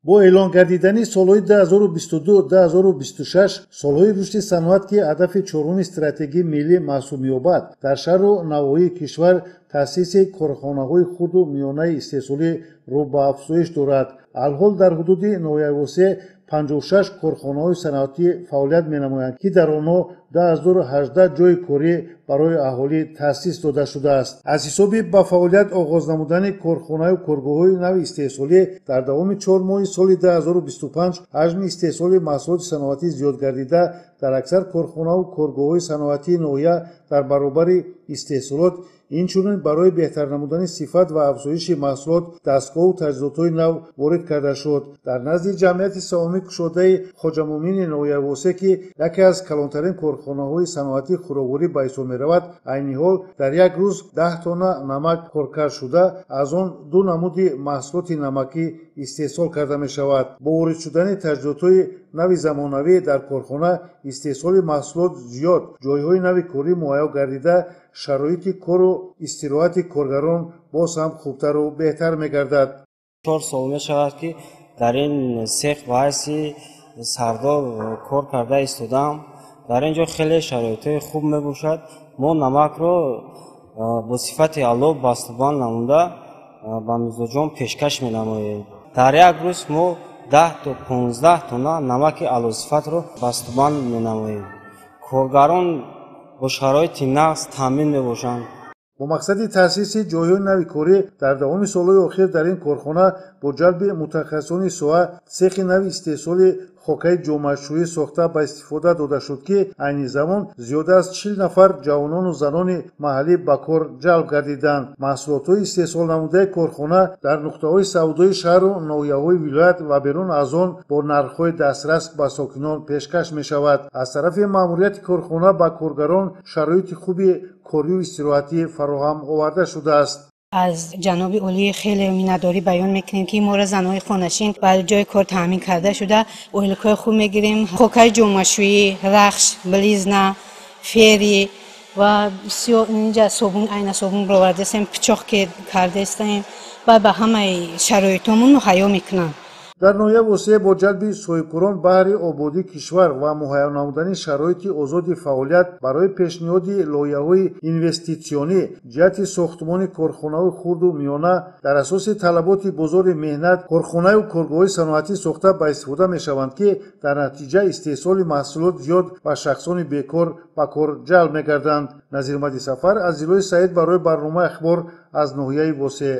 Бо эълон гардидани солҳои 2022-2026 солҳои рушди саноат, ки ҳадафи чоруми стратегии миллӣ маҳсуб меёбад, дар шаҳру навоҳии кишвар таъсиси корхонаҳои хурду миёнаи истеҳсолӣ рӯ ба афзоиш дорад. Алҳол дар ҳудуди ноҳияи Восеъ 56 корхонаҳои саноатӣ фаъолият менамоянд, ки дар онҳо 2018 ҷойи корӣ барои аҳолӣ таъсис дода шудааст. Аз ҳисоби ба фаъолият оғоз намудани корхонаю коргоҳҳои нави истеҳсолӣ дар давоми 4 моҳи соли 2025 ҳаҷми истеҳсоли маҳсулоти саноатӣ зиёд гардида, дар аксар корхонаву коргоҳҳои саноатии ноҳия дар баробари истеҳсолот инчунин барои беҳтар намудани сифат ва афзоиши маҳсулот дастгоҳу таҷҳизотҳои нав ворид карда шуд. Дар назди ҷамъияти саҳомӣ кушодаи Хоҷамӯмини ноҳияи Восеъ, ки яке аз калонтарин корхонаҳои саноатии хӯрокворӣ ба ҳисоб меравад, айни ҳол дар як рӯз 10 тонна намак коркард шуда, аз он 2 намуди маҳсулоти намакӣ истеҳсол карда мешавад. Бо ворид шудани таҷҳизотҳои нави замонавӣ дар корхона истеҳсоли маҳсулот зиёд, ҷойҳои нави корӣ муҳайё гардида, шароити кору истироҳати коргарон боз ҳам хубтару беҳтар мегардад. 4 сол мешавад, ки дар ин сех ба ҳайси сардор кор карда истодаам. Дар ин ҷо хеле шароитҳои хуб мебошад. Мо намакро бо сифати аъло бастабанд намуда ба мизоҷон пешкаш менамоем. Дар як рӯз мо 10 то 15 тонна намаки аълосифатро бастабанд менамоем. Коргарон бо шароити нағз таъмин мебошанд. Бо мақсади таъсиси ҷойҳои нави корӣ дар давоми солҳои охир дар ин корхона бо ҷалби мутахассисони соҳа сехи нави истеҳсоли хокаи ҷомашӯӣ сохта ба истифода дода шуд, ки айни замон зиёда аз 40 нафар ҷавонону занони маҳаллӣ ба кор ҷалб гардиданд. Маҳсулотҳои истеҳсолнамудаи корхона дар нуқтаҳои савдои шаҳру ноҳияҳои вилоят ва берун аз он бо нархҳои дастрас ба сокинон пешкаш мешавад. Аз тарафи маъмурияти корхона ба коргарон шароити хуби корию истироҳатӣ фароҳам оварда шудааст. Аз ҷаноби олӣ хеле миннатдорӣ баён мекунем, ки моро занҳои хонашин ба ҷои кор таъмин карда шуда, ойликҳои хуб мегирем. Хокаи ҷомашӯӣ, рахш, близна, фери ва бисёр инҷа собун, айна собун бировардастем, пичоқ ки кардастем ва ба ҳамаи шароитомон муҳайё мекунанд. Дар ноҳияи Восеъ бо ҷалби соҳибкорон баҳри ободии кишвар ва муҳайё намудани шароити озоди фаъолият барои пешниҳоди лоиҳаҳои инвеститсионӣ ҷиҳати сохтмони корхонаҳои хурду миёна дар асоси талаботи бозори меҳнат корхонаю коргоҳҳои саноатӣ сохта ба истифода мешаванд, ки дар натиҷа истеҳсоли маҳсулот зиёд ва шахсони бекор ба кор ҷалб мегарданд. Назирмади Сафар аз Зилои Саид барои барномаи Ахбор аз ноҳияи Восеъ.